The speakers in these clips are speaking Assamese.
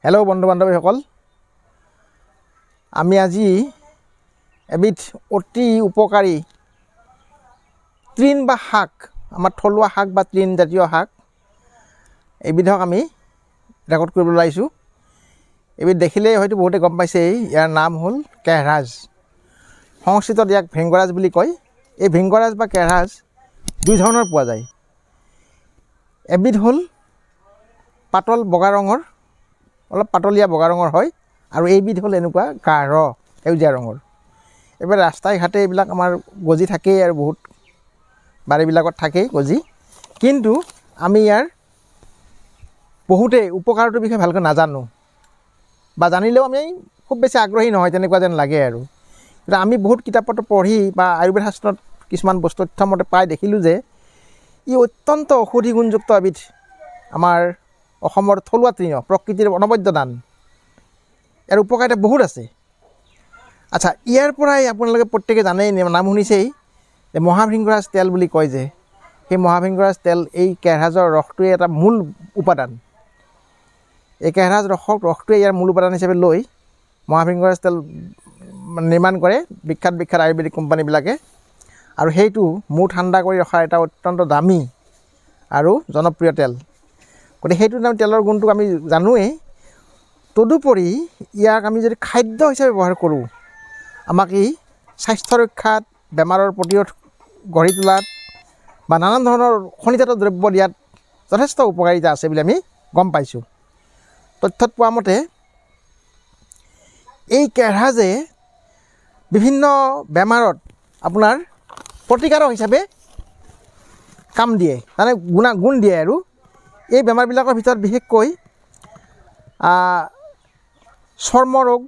হেল্ল' বন্ধু বান্ধৱীসকল, আমি আজি এবিধ অতি উপকাৰী তৃণ বা শাক, আমাৰ থলুৱা শাক বা তৃণ জাতীয় শাক এইবিধক আমি ৰেকৰ্ড কৰিবলৈ ওলাইছোঁ। এইবিধ দেখিলেই হয়তো বহুতে গম পাইছেই, ইয়াৰ নাম হ'ল কেহৰাজ। সংস্কৃতত ইয়াক ভৃংগৰাজ বুলি কয়। এই ভৃংগৰাজ বা কেহৰাজ দুই ধৰণৰ পোৱা যায়। এবিধ হ'ল পাতল বগা ৰঙৰ, অলপ পাতলীয়া বগা ৰঙৰ হয়, আৰু এইবিধ হ'ল এনেকুৱা গাঢ় সেউজীয়া ৰঙৰ। এইবিলাক ৰাস্তাই ঘাটে এইবিলাক আমাৰ গজি থাকেই আৰু বহুত বাৰীবিলাকত থাকেই গজি। কিন্তু আমি ইয়াৰ বহুতেই উপকাৰটোৰ বিষয়ে ভালকৈ নাজানো, বা জানিলেও আমি খুব বেছি আগ্ৰহী নহয় তেনেকুৱা যেন লাগে আৰু। কিন্তু আমি বহুত কিতাপ পত্ৰ পঢ়ি বা আয়ুৰ্বেদ শাস্ত্ৰত কিছুমান বস্তু তথ্যমতে পাই দেখিলোঁ যে ই অত্যন্ত ঔষধি গুণযুক্ত এবিধ আমাৰ অসমৰ থলুৱা তৃণ, প্ৰকৃতিৰ অনবদ্য দান। ইয়াৰ উপকাৰিতা বহুত আছে। আচ্ছা, ইয়াৰ পৰাই আপোনালোকে প্ৰত্যেকে জানেই, নাম শুনিছেই যে মহাভৃংগৰাজ তেল বুলি কয় যে, সেই মহাভৃংগৰাজ তেল এই কেহৰাজৰ ৰসটোৱে এটা মূল উপাদান। এই কেহৰাজ ৰসটোৱে ইয়াৰ মূল উপাদান হিচাপে লৈ মহাভৃংগৰাজ তেল নিৰ্মাণ কৰে বিখ্যাত বিখ্যাত আয়ুৰ্বেদিক কোম্পানীবিলাকে। আৰু সেইটো মূৰ ঠাণ্ডা কৰি ৰখাৰ এটা অত্যন্ত দামী আৰু জনপ্ৰিয় তেল। গতিকে সেইটো নাম তেলৰ গুণটো আমি জানোৱেই। তদুপৰি ইয়াক আমি যদি খাদ্য হিচাপে ব্যৱহাৰ কৰোঁ, আমাক ই স্বাস্থ্য ৰক্ষাত, বেমাৰৰ প্ৰতিৰোধ গঢ়ি তোলাত বা নানান ধৰণৰ খনিজাত দ্ৰব্য দিয়াত যথেষ্ট উপকাৰিতা আছে বুলি আমি গম পাইছোঁ। তথ্যত পোৱা মতে এই কেহৰাজে বিভিন্ন বেমাৰত আপোনাৰ প্ৰতিকাৰক হিচাপে কাম দিয়ে, মানে গুণ দিয়ে। আৰু এই বেমাৰবিলাকৰ ভিতৰত বিশেষকৈ চৰ্মৰোগ,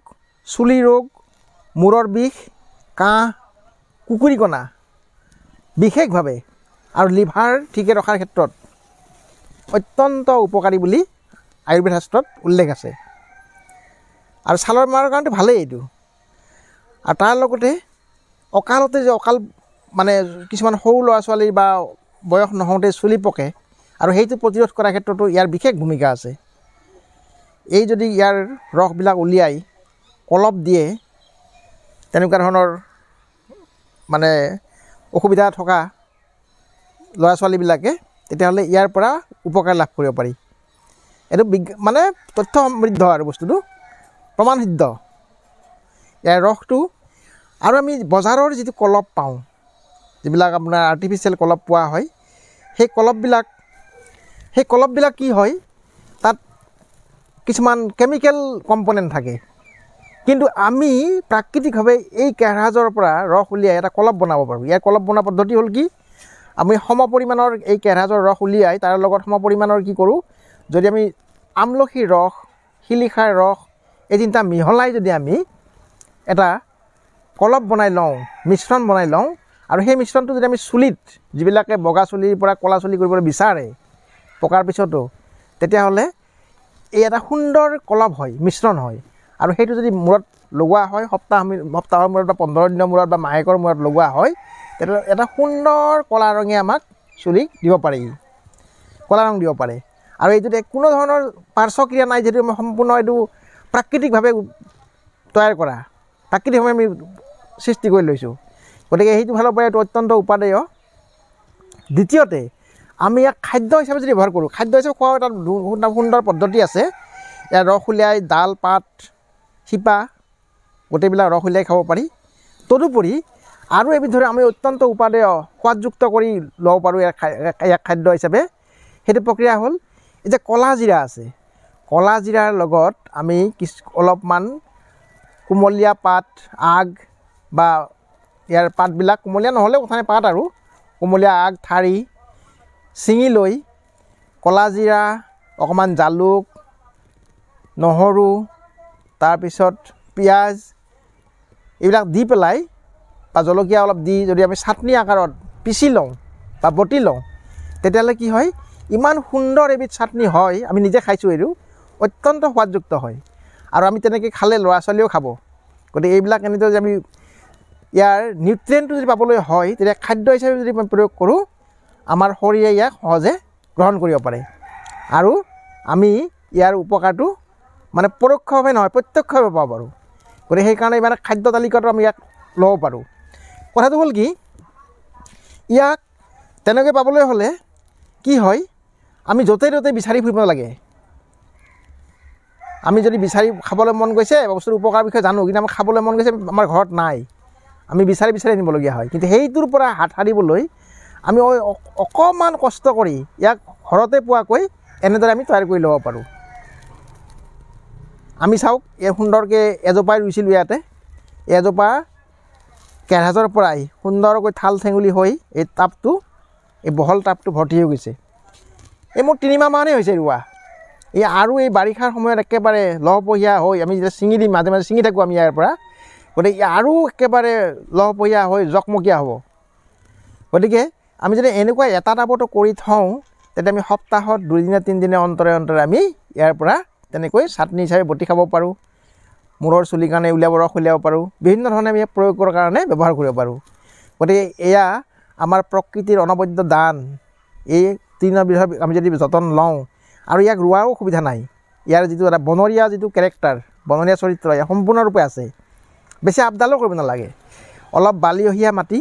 চুলি ৰোগ, মূৰৰ বিষ, কাহ, কুকুৰীকণা বিশেষভাৱে আৰু লিভাৰ ঠিকে ৰখাৰ ক্ষেত্ৰত অত্যন্ত উপকাৰী বুলি আয়ুৰ্বেদ শাস্ত্ৰত উল্লেখ আছে। আৰু ছালৰ বেমাৰৰ কাৰণেতো ভালেই এইটো। আৰু তাৰ লগতে অকালতে যে অকাল মানে কিছুমান সৰু ল'ৰা ছোৱালীৰ বা বয়স নহওঁতে চুলি পকে, আৰু সেইটো প্ৰতিৰোধ কৰাৰ ক্ষেত্ৰতো ইয়াৰ বিশেষ ভূমিকা আছে। এই যদি ইয়াৰ ৰসবিলাক উলিয়াই কলপ দিয়ে, তেনেকুৱা ধৰণৰ মানে অসুবিধা থকা ল'ৰা ছোৱালীবিলাকে, তেতিয়াহ'লে ইয়াৰ পৰা উপকাৰ লাভ কৰিব পাৰি। এইটো মানে তথ্য সমৃদ্ধ আৰু বস্তুটো প্ৰমাণসিদ্ধ ইয়াৰ ৰসটো। আৰু আমি বজাৰৰ যিটো কলপ পাওঁ, যিবিলাক আপোনাৰ আৰ্টিফিচিয়েল কলপ পোৱা হয়, সেই কলপবিলাক কি হয়, তাত কিছুমান কেমিকেল কম্পনেণ্ট থাকে। কিন্তু আমি প্ৰাকৃতিকভাৱে এই কেহৰাজৰ পৰা ৰস উলিয়াই এটা কলপ বনাব পাৰোঁ। ইয়াৰ কলপ বনোৱা পদ্ধতি হ'ল কি, আমি সম পৰিমাণৰ এই কেহৰাজৰ ৰস উলিয়াই তাৰ লগত সম পৰিমাণৰ কি কৰোঁ, যদি আমি আমলখিৰ ৰস, শিলিখাৰ ৰস এই তিনিটা মিহলাই যদি আমি এটা কলপ বনাই লওঁ, মিশ্ৰণ বনাই লওঁ, আৰু সেই মিশ্ৰণটো যদি আমি চুলিত, যিবিলাকে বগা চুলিৰ পৰা ক'লা চুলি কৰিবলৈ বিচাৰে পকাৰ পিছতো, তেতিয়াহ'লে এই এটা সুন্দৰ কলপ হয়, মিশ্ৰণ হয়। আৰু সেইটো যদি মূৰত লগোৱা হয়, সপ্তাহৰ মূৰত বা 15 দিনৰ মূৰত বা মাহেকৰ মূৰত লগোৱা হয়, তেতিয়াহ'লে এটা সুন্দৰ ক'লা ৰঙে আমাক চুলিক দিব পাৰি, ক'লা ৰং দিব পাৰে। আৰু এইটোত কোনো ধৰণৰ পাৰ্শ্বক্ৰিয়া নাই, যিহেতু আমি সম্পূৰ্ণ এইটো প্ৰাকৃতিকভাৱে তৈয়াৰ কৰা, প্ৰাকৃতিকভাৱে আমি সৃষ্টি কৰি লৈছোঁ। গতিকে সেইটো ফালৰ পৰা এইটো অত্যন্ত উপাদেয়। দ্বিতীয়তে আমি ইয়াক খাদ্য হিচাপে যদি ব্যৱহাৰ কৰোঁ, খাদ্য হিচাপে খোৱাও এটা সুন্দৰ পদ্ধতি আছে। ইয়াৰ ৰস উলিয়াই ডাল, পাত, শিপা গোটেইবিলাক ৰস উলিয়াই খাব পাৰি। তদুপৰি আৰু এবিধ ধৰে আমি অত্যন্ত উপাদেয় সোৱাদযুক্ত কৰি ল'ব পাৰোঁ ইয়াক খাদ্য হিচাপে। সেইটো প্ৰক্ৰিয়া হ'ল, এই যে ক'লা জিৰা আছে, ক'লা জিৰাৰ লগত আমি কিছু অলপমান কুমলীয়া পাত, আগ বা ইয়াৰ পাতবিলাক কুমলীয়া নহ'লেও কথা নাই, পাত আৰু কুমলীয়া আগ ঠাৰি ছিঙি লৈ ক'লা জিৰা, অকণমান জালুক, নহৰু, তাৰপিছত পিঁয়াজ এইবিলাক দি পেলাই বা জলকীয়া অলপ দি যদি আমি চাটনি আকাৰত পিচি লওঁ বা বটি লওঁ, তেতিয়াহ'লে কি হয়, ইমান সুন্দৰ এবিধ চাটনি হয়। আমি নিজে খাইছোঁ, এইটো অত্যন্ত সোৱাদযুক্ত হয়। আৰু আমি তেনেকৈ খালে ল'ৰা ছোৱালীয়েও খাব। গতিকে এইবিলাক এনেদৰে যদি আমি ইয়াৰ নিউট্ৰিয়েণ্টটো যদি পাবলৈ হয়, তেতিয়া খাদ্য হিচাপে যদি আমি প্ৰয়োগ কৰোঁ, আমাৰ শৰীৰে ইয়াক সহজে গ্ৰহণ কৰিব পাৰে আৰু আমি ইয়াৰ উপকাৰটো মানে পৰোক্ষভাৱে নহয়, প্ৰত্যক্ষভাৱে পাব পাৰোঁ। গতিকে সেইকাৰণে মানে খাদ্য তালিকাটো আমি ইয়াক ল'ব পাৰোঁ। কথাটো হ'ল কি, ইয়াক তেনেকৈ পাবলৈ হ'লে কি হয়, আমি য'তে ত'তে বিচাৰি ফুৰিব নালাগে। আমি যদি বিচাৰি খাবলৈ মন গৈছে, বস্তুৰ উপকাৰ বিষয়ে জানো, কিন্তু আমাৰ খাবলৈ মন গৈছে, আমাৰ ঘৰত নাই, আমি বিচাৰি বিচাৰি আনিবলগীয়া হয়। কিন্তু সেইটোৰ পৰা হাত সাৰিবলৈ আমি অকণমান কষ্ট কৰি ইয়াক ঘৰতে পোৱাকৈ এনেদৰে আমি তৈয়াৰ কৰি ল'ব পাৰোঁ। আমি চাওক, এই সুন্দৰকৈ এজোপাই ৰুইছিলোঁ ইয়াতে, এজোপা কেৰহাজৰ পৰাই সুন্দৰকৈ ঠাল ঠেঙুলি হৈ এই টাবটো, এই বহল টাবটো ভৰ্তি হৈ গৈছে। এই মোৰ 3 মাহমানেই হৈছে ৰোৱা। এই আৰু এই বাৰিষাৰ সময়ত একেবাৰে লহপহীয়া হৈ আমি যেতিয়া ছিঙি দিম, মাজে মাজে ছিঙি থাকোঁ আমি ইয়াৰ পৰা, গতিকে আৰু একেবাৰে লহপহীয়া হৈ জকমকীয়া হ'ব। গতিকে আমি যদি এনেকুৱা এটা টাবতো কৰি থওঁ, তেতিয়া আমি সপ্তাহত 2 দিনা 3 দিনৰ অন্তৰে অন্তৰে আমি ইয়াৰ পৰা তেনেকৈ চাটনি হিচাপে বটি খাব পাৰোঁ, মূৰৰ চুলিৰ কাৰণে উলিয়াব, ৰস উলিয়াব পাৰোঁ, বিভিন্ন ধৰণে আমি ইয়াক প্ৰয়োগৰ কাৰণে ব্যৱহাৰ কৰিব পাৰোঁ। গতিকে এয়া আমাৰ প্ৰকৃতিৰ অনবদ্য দান। এই তৃণবিধৰ আমি যদি যতন লওঁ, আৰু ইয়াক ৰোৱাৰো অসুবিধা নাই, ইয়াৰ যিটো এটা বনৰীয়া যিটো কেৰেক্টাৰ, বনৰীয়া চৰিত্ৰ, ইয়াৰ সম্পূৰ্ণৰূপে আছে। বেছি আপডালো কৰিব নালাগে। অলপ বালিঅহীয়া মাটি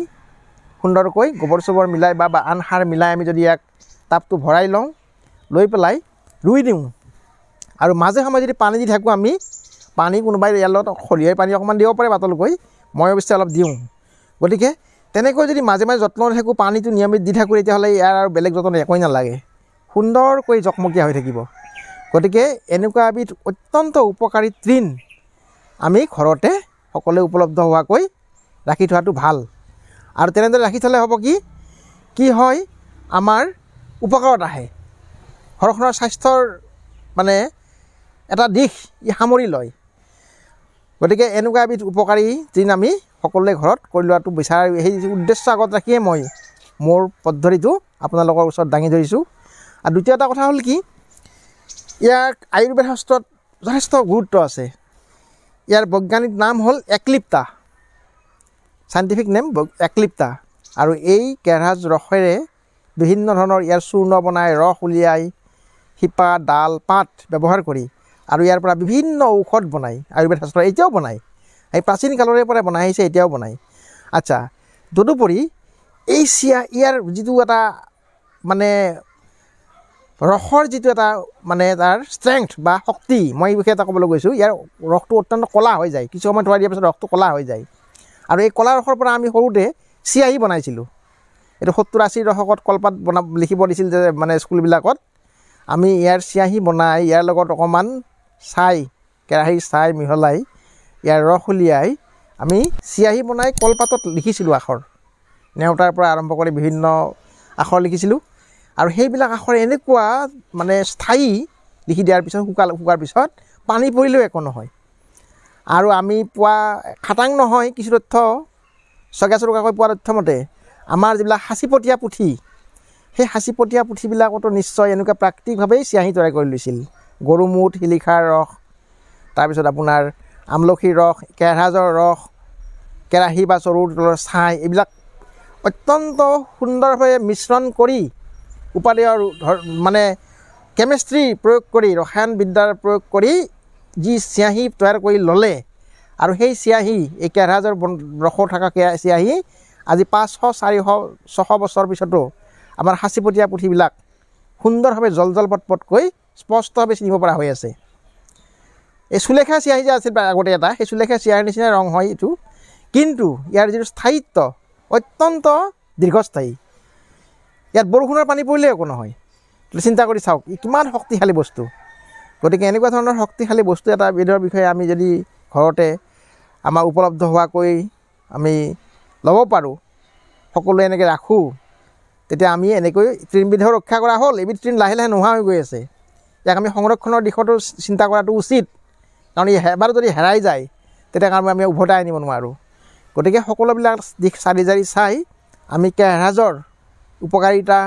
সুন্দৰকৈ গোবৰ চোবৰ মিলাই বা আন সাৰ মিলাই আমি যদি ইয়াক টাবটো ভৰাই লওঁ, লৈ পেলাই ৰুই দিওঁ, আৰু মাজে সময়ে যদি পানী দি থাকোঁ আমি, পানী কোনোবাই ইয়াৰ লগত খলিহৈ পানী অকণমান দিব পাৰে পাতলকৈ, মই অৱশ্যে অলপ দিওঁ। গতিকে তেনেকৈ যদি মাজে মাজে যত্ন লৈ থাকোঁ, পানীটো নিয়মিত দি থাকোঁ, তেতিয়াহ'লে ইয়াৰ আৰু বেলেগ যত্ন একোৱেই নালাগে, সুন্দৰকৈ জকমকীয়া হৈ থাকিব। গতিকে এনেকুৱা এবিধ অত্যন্ত উপকাৰী তৃণ আমি ঘৰতে সকলোৱে উপলব্ধ হোৱাকৈ ৰাখি থোৱাটো ভাল। আৰু তেনেদৰে ৰাখি থ'লে হ'ব কি, কি হয়, আমাৰ উপকাৰত আহে, ঘৰখনৰ স্বাস্থ্যৰ মানে এটা দিশ ই সামৰি লয়। গতিকে এনেকুৱা এবিধ উপকাৰী তৃণ আমি সকলোৱে ঘৰত কৰি লোৱাটো বিচাৰ, সেই উদ্দেশ্য আগত ৰাখিয়ে মই মোৰ পদ্ধতিটো আপোনালোকৰ ওচৰত দাঙি ধৰিছোঁ। আৰু দ্বিতীয় এটা কথা হ'ল কি, ইয়াৰ আয়ুৰ্বেদ শাস্ত্ৰত যথেষ্ট গুৰুত্ব আছে। ইয়াৰ বৈজ্ঞানিক নাম হ'ল এক্লিপ্টা, চাইণ্টিফিক নেম এক্লিপ্টা। আৰু এই কেৰহাজ ৰসেৰে বিভিন্ন ধৰণৰ ইয়াৰ চূৰ্ণ বনাই, ৰস উলিয়াই, শিপা, ডাল, পাত ব্যৱহাৰ কৰি আৰু ইয়াৰ পৰা বিভিন্ন ঔষধ বনায়। আয়ুৰ্বেদ শাস্ত্ৰ এতিয়াও বনায়, এই প্ৰাচীন কালৰে পৰাই বনাই আহিছে, এতিয়াও বনায়। আচ্ছা, তদুপৰি এই চিয়া ইয়াৰ যিটো এটা মানে ৰসৰ যিটো এটা মানে তাৰ ষ্ট্ৰেংথ বা শক্তি, মই এই বিষয়ে এটা ক'বলৈ গৈছোঁ। ইয়াৰ ৰসটো অত্যন্ত ক'লা হৈ যায়, কিছু সময় থোৱা দিয়াৰ পিছত ৰসটো ক'লা হৈ যায়। আৰু এই ক'লা ৰসৰ পৰা আমি সৰুতে চিয়াহী বনাইছিলোঁ। এইটো 70-80ৰ দশকত কলপাত লিখিব দিছিল যে মানে স্কুলবিলাকত, আমি ইয়াৰ চিয়াহী বনাই ইয়াৰ লগত অকণমান ছাই, কেৰাহীৰ ছাই মিহলাই ইয়াৰ ৰস উলিয়াই আমি চিয়াহী বনাই কলপাতত লিখিছিলোঁ আখৰ, নেওতাৰ পৰা আৰম্ভ কৰি বিভিন্ন আখৰ লিখিছিলোঁ। আৰু সেইবিলাক আখৰ এনেকুৱা মানে স্থায়ী, লিখি দিয়াৰ পিছত শুকোৱাৰ পিছত পানী পৰিলেও একো নহয়। আৰু আমি পোৱা খাটাং নহয়, কিছু তথ্য চগা চৰুকাকৈ পোৱা তথ্য মতে আমাৰ যিবিলাক সাঁচিপতীয়া পুথি, সেই সাঁচিপতীয়া পুথিবিলাকতো নিশ্চয় এনেকুৱা প্ৰাকৃতিকভাৱেই চিয়াহী তৈয়াৰ কৰি লৈছিল। গৰুমূত, শিলিখাৰ ৰস, তাৰপিছত আপোনাৰ আমলখিৰ ৰস, কেৰহাজৰ ৰস, কেৰাহী বা চৰুৰ তলৰ ছাই, এইবিলাক অত্যন্ত সুন্দৰভাৱে মিশ্ৰণ কৰি উপাদেয় মানে কেমেষ্ট্ৰি প্ৰয়োগ কৰি, ৰসায়ন বিদ্যাৰ প্ৰয়োগ কৰি যি চিয়াহী তৈয়াৰ কৰি ল'লে, আৰু সেই চিয়াহী, এই কেৰহাজৰ ৰস থকা চিয়াহী আজি 500, 400, 600 বছৰ পিছতো আমাৰ সাঁচিপতীয়া পুথিবিলাক সুন্দৰভাৱে জল জল পট পটকৈ স্পষ্টভাৱে চিনিব পৰা হৈ আছে। এই চুলেখা চিয়াহী যে আছিল আগতে এটা, সেই চুলেখা চিয়াহীৰ নিচিনা ৰং হয় এইটো, কিন্তু ইয়াৰ যিটো স্থায়িত্ব অত্যন্ত দীৰ্ঘস্থায়ী। ইয়াত বৰষুণৰ পানী পৰিলেও একো নহয়। চিন্তা কৰি চাওক, ই কিমান শক্তিশালী বস্তু। গতিকে এনেকুৱা ধৰণৰ শক্তিশালী বস্তু এটা বিধৰ বিষয়ে আমি যদি ঘৰতে আমাৰ উপলব্ধ হোৱাকৈ আমি ল'ব পাৰোঁ, সকলোৱে এনেকৈ ৰাখোঁ, তেতিয়া আমি এনেকৈ তৃণবিধো ৰক্ষা কৰা হ'ল। এইবিধ তৃণ লাহে লাহে নোহোৱা হৈ গৈ আছে। ইয়াক আমি সংৰক্ষণৰ দিশতো চিন্তা কৰাটো উচিত, কাৰণ ই এবাৰ যদি হেৰাই যায়, তেতিয়া কাৰণ আমি উভতাই আনিব নোৱাৰোঁ। গতিকে সকলোবিলাক দিশ চালি জাৰি চাই আমি কেৰহাজৰ উপকাৰিতা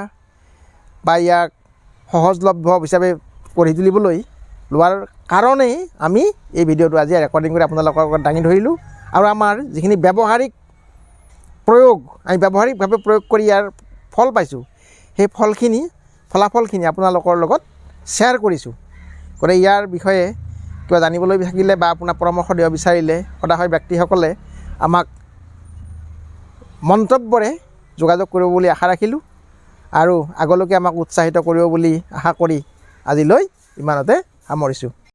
বা ইয়াক সহজলভ্য হিচাপে গঢ়ি তুলিবলৈ লোৱাৰ কাৰণেই আমি এই ভিডিঅ'টো আজি ৰেকৰ্ডিং কৰি আপোনালোকৰ আগত দাঙি ধৰিলোঁ। আৰু আমাৰ যিখিনি ব্যৱহাৰিক প্ৰয়োগ, আমি ব্যৱহাৰিকভাৱে প্ৰয়োগ কৰি ইয়াৰ ফল পাইছোঁ, সেই ফলাফলখিনি আপোনালোকৰ লগত শ্বেয়াৰ কৰিছোঁ। গতিকে ইয়াৰ বিষয়ে কিবা জানিবলৈ থাকিলে বা আপোনাৰ পৰামৰ্শ দিব বিচাৰিলে সদাশয় ব্যক্তিসকলে আমাক মন্তব্যৰে যোগাযোগ কৰিব বুলি আশা ৰাখিলোঁ আৰু আগলৈকে আমাক উৎসাহিত কৰিব বুলি আশা কৰি আজিলৈ ইমানতে সামৰিছোঁ।